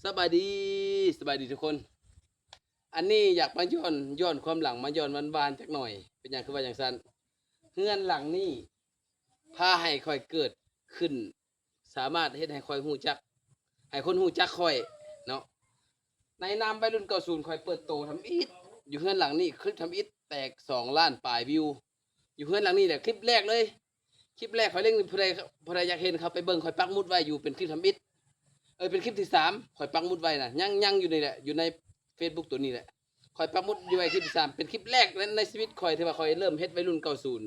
ສະບາຍດີ ສະບາຍດີທຸກຄົນ. ອັນນີ້ຢາກມາຍ້ອນ ຍ້ອນຄວາມຫຼັງ ມາຍ້ອນຫວານໆຈັກໜ່ອຍ. ເປັນຫຍັງຄືວ່າຈັ່ງຊັ້ນ? ເຮືອນຫຼັງນີ້ພາໃຫ້ຂ້ອຍເກີດຂຶ້ນ ສາມາດເຮັດໃຫ້ຂ້ອຍຮູ້ຈັກ ໃຫ້ຄົນຮູ້ຈັກຂ້ອຍເນາະ. ໃນນາມໄວລຸ້ນເກົ້າສິບ ຂ້ອຍເປີດໂຕທຳອິດ ຢູ່ເຮືອນຫຼັງນີ້ ຄລິບທຳອິດແຕກສອງລ້ານປາຍວິວ. ຢູ່ເຮືອນຫຼັງນີ້ແຫຼະ ຄລິບແລກເລີຍ ຄລິບແລກຂ້ອຍເລັ່ງ ຜູ້ໃດ ຜູ້ໃດຢາກເຫັນ ເຂົ້າໄປເບິ່ງ ຂ້ອຍປັກໝຸດໄວ້ຢູ່ ເປັນຄລິບທຳອິດ ເອີ ເປັນຄລິບທີສາມ ຂ້ອຍປັກໝຸດໄວ້ນະ ຍັງ ຍັງຢູ່ນີ້ແຫຼະ ຢູ່ໃນເຟສບຸກໂຕນີ້ແຫຼະ. ຂ້ອຍປັກໝຸດຢູ່ໄວ້ຄລິບທີສາມ ເປັນຄລິບແລກໃນ ໃນຊີວິດຂ້ອຍ ທີ່ວ່າຂ້ອຍເລີ່ມເຮັດໄວລຸ້ນເກົ້າສິບ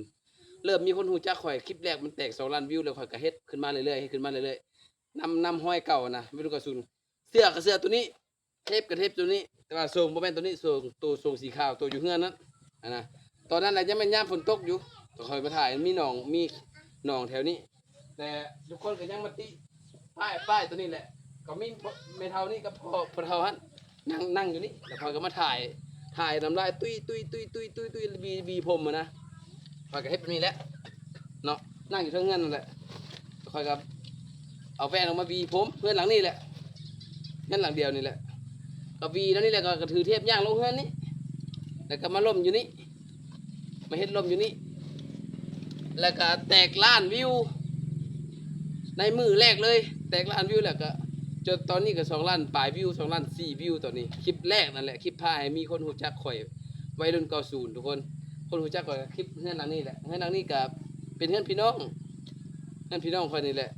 ເລີ່ມມີຄົນຮູ້ຈັກຂ້ອຍ. ຄລິບແລກມັນແຕກສອງລ້ານວິວ ແລ້ວຂ້ອຍກໍເຮັດຂຶ້ນມາເລື້ອຍໆ ເຮັດຂຶ້ນມາເລື້ອຍໆ ນຳ ນຳຮອຍເກົ່ານະ ໄວລຸ້ນເກົ້າສິບ. ເສື້ອກໍເສື້ອໂຕນີ້ ເຄັບກໍເຄັບໂຕນີ້ ແຕ່ວ່າໂສ້ງບໍ່ແມ່ນໂຕນີ້ ໂສ້ງ ໂຕໂສ້ງສີຂາວ ໂຕຢູ່ເຮືອນນັ້ນຫັ້ນນະ. ຕອນນັ້ນນະຍັງແມ່ນຍາມຝົນຕົກຢູ່ ກໍຂ້ອຍມາຖ່າຍ ມີໜອງ ມີໜອງແຖວນີ້ ແຕ່ທຸກຄົນກໍຍັງມາຕິປ້າຍ ປ້າຍໂຕນີ້ແຫຼະ. ກໍມີແມ່ເຖົ້ານີ້ກັບພໍ່ ພໍ່ເຖົ້າຫັ້ນ ນັ່ງ ນັ່ງຢູ່ນີ້ ແລ້ວຂ້ອຍກໍມາຖ່າຍ ຖ່າຍນ້ຳລາຍຕຸ້ຍໆໆໆ ຫວີ ຫວີຜົມຫັ້ນນະ. ຂ້ອຍກໍເຮັດແບບນີ້ແຫຼະເນາະ ນັ່ງຢູ່ເທິງເຮືອນນັ້ນແຫຼະ. ຂ້ອຍກໍເອົາແປ້ງອອກມາຫວີຜົມ ເຮືອນຫຼັງນີ້ແຫຼະ ເຮືອນຫຼັງດຽວນີ້ແຫຼະ ກໍຫວີແນວນີ້ແຫຼະ ກໍ ກໍຖືເທບຍ່າງລົງເຮືອນນີ້ ແລ້ວກໍມາລົ້ມຢູ່ນີ້ ມາເຮັດລົ້ມຢູ່ນີ້ ແລ້ວກໍແຕກລ້ານວິວ ໃນມື້ແລກເລີຍ ແຕກລ້ານວິວ ແລ້ວກໍຈົນຕອນນີ້ກໍສອງລ້ານປາຍວິວ ສອງລ້ານສີ່ວິວຕອນນີ້. ຄລິບແລກນັ້ນແຫຼະ ຄລິບພາໃຫ້ມີຄົນຮູ້ຈັກຂ້ອຍ ໄວລຸ້ນເກົ້າສິບ ທຸກຄົນ ຄົນຮູ້ຈັກຂ້ອຍ ຄລິບເຮືອນຫຼັງນີ້ແຫຼະ. ເຮືອນຫຼັງນີ້ກໍເປັນເຮືອນພີ່ນ້ອງ ເຮືອນພີ່ນ້ອງຂ້ອຍນີ້ແຫຼະ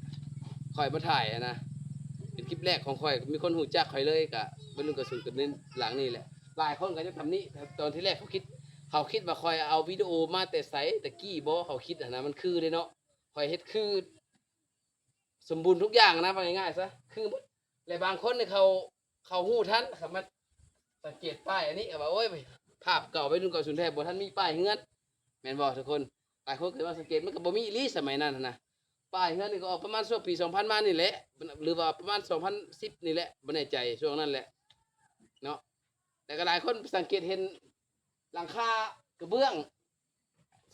ຂ້ອຍມາຖ່າຍຫັ້ນນະ ເປັນຄລິບແລກຂອງຂ້ອຍ ມີຄົນຮູ້ຈັກຂ້ອຍເລີຍ ກໍໄວລຸ້ນເກົ້າສິບ ກໍເນັ້ນຫຼັງນີ້ແຫຼະ. ຫຼາຍຄົນກໍຍັງຕຳໜິ ຕອນທີແລກເຂົາຄິດ ເຂົາຄິດວ່າຂ້ອຍເອົາວິດີໂອມາແຕ່ໃສ ແຕ່ກີ້ບໍ ເຂົາຄິດຫັ້ນນະ ມັນຄືເດ້ເນາະ ຂ້ອຍເຮັດຄືສົມບູນທຸກຢ່າງນະ ວ່າງ່າຍໆຊະ ຄືໝົດ. ແລະບາງຄົນນີ້ເຂົາ ເຂົາຮູ້ທັນ ເຂົາມາສັງເກດປ້າຍອັນນີ້ ເຂົາວ່າ ໂອ້ຍ ພາບເກົ່າໄວລຸ້ນເກົ້າສິບແທ້ ບໍ່ທັນມີປ້າຍເຮືອນ ແມ່ນບໍ່ທຸກຄົນ? ຫຼາຍຄົນກໍມາສັງເກດ ມັນກໍບໍ່ມີອີ່ຫຼີສະໄໝນັ້ນຫັ້ນນະ. ປ້າຍເຮືອນນີ້ກໍອອກປະມານຊ່ວງປີສອງພັນມານີ້ແຫຼະ ຫຼືວ່າປະມານສອງພັນສິບນີ້ແຫຼະ ບໍ່ແນ່ໃຈ ຊ່ວງນັ້ນແຫຼະເນາະ. ແລ້ວກໍຫຼາຍຄົນໄປສັງເກດເຫັນຫຼັງຄາກະເບື້ອງ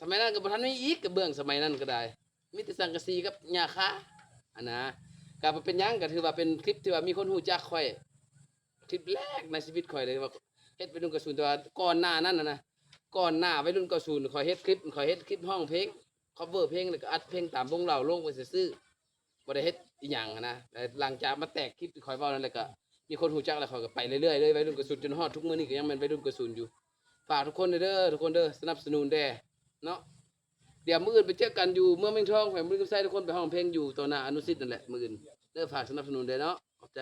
ສະໄໝນັ້ນກໍບໍ່ທັນມີອີກ ກະເບື້ອງສະໄໝນັ້ນກໍໄດ້ ມີແຕ່ສັງກະສີກັບຫຍ້າຄາຫັ້ນນະ. ກໍບໍ່ເປັນຫຍັງ ກໍຖືວ່າເປັນຄລິບທີ່ວ່າມີຄົນຮູ້ຈັກຂ້ອຍ ຄລິບແລກໃນຊີວິດຂ້ອຍເລີຍວ່າເຮັດໄວລຸ້ນເກົ້າສິບ. ແຕ່ວ່າກ່ອນໜ້ານັ້ນນະ ກ່ອນໜ້າໄວລຸ້ນເກົ້າສິບ ຂ້ອຍເຮັດຄລິບ ຂ້ອຍເຮັດຄລິບຮ້ອງເພງ ຄອບເວີເພງ ແລ້ວກໍອັດເພງຕາມວົງເຫຼົ້າລົງໄວ້ຊື່ໆ ບໍ່ໄດ້ເຮັດອີ່ຫຍັງຫັ້ນນະ. ແຕ່ຫຼັງຈາກມາແຕກຄລິບທີ່ຂ້ອຍເວົ້ານັ້ນ ແລ້ວກໍມີຄົນຮູ້ຈັກ ແລ້ວຂ້ອຍກໍໄປເລື້ອຍໆເລີຍ ໄວລຸ້ນເກົ້າສິບ ຈົນຮອດທຸກມື້ນີ້ກໍຍັງແມ່ນໄວລຸ້ນເກົ້າສິບຢູ່. ຝາກທຸກຄົນເດີ ທຸກຄົນເດີ ສະໜັບສະໜູນແດ່ເນາະ. ດຽວມື້ອື່ນໄປເຈີກັນຢູ່ເມືອງແມງທອງ ແຂວງບໍລິຄຳໄຊ ທຸກຄົນໄປຮ້ອງເພງຢູ່ຕໍ່ໜ້າອະນຸສິດນັ້ນແຫຼະ ມື້ອື່ນເດີ. ຝາກສະໜັບສະໜູນແດ່ເນາະ ຂອບໃຈ.